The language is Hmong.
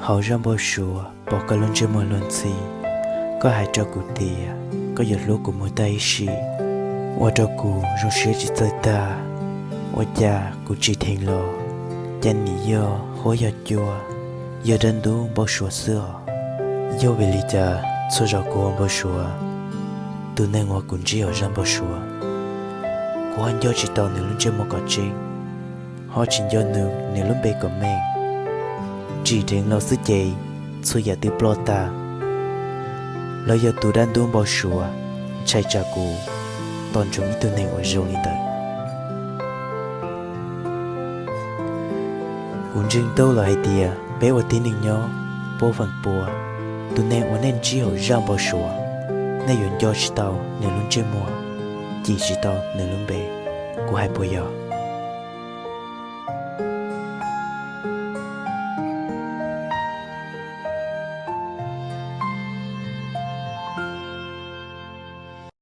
Hauv zaj npau suav pom koj lub ntsej muag luag ntxhi, koj hais rau kuv tias koj yuav hlub kuv mus tag ib sim. Ua rau kuv zoo siab tsis txawj tag, ua cas kuv tsim dheev los, cas nim yog huab yog cua, yog dab ntub npau suav xwb os. Yog vim li cas txhua zaus kuv ua npau suav, tus neeg uas kuv ntsib hauv zaj npau suav, kuv ho nco tsis tau nws lub ntsej muag kom tseeb, ho tsis nco nws, nws lub npe kom meej. Tsim dheev los xwb ces txhua yam twb ploj tag. Lawv yog tus dab ntub npau suav, ntshai tsam kuv tos ntsoov ib tug neeg uas zoo li ntawd. Kuv ntseeg tau lawm hais tias peb ua tib neeg nyob puab feem pua, tus neeg uas nej ntsib hauv zaj npau suav, nej yuav nco tsis tau nws lub ntsej muag, cim tsis tau nws lub npe. Kuv hais puas yog?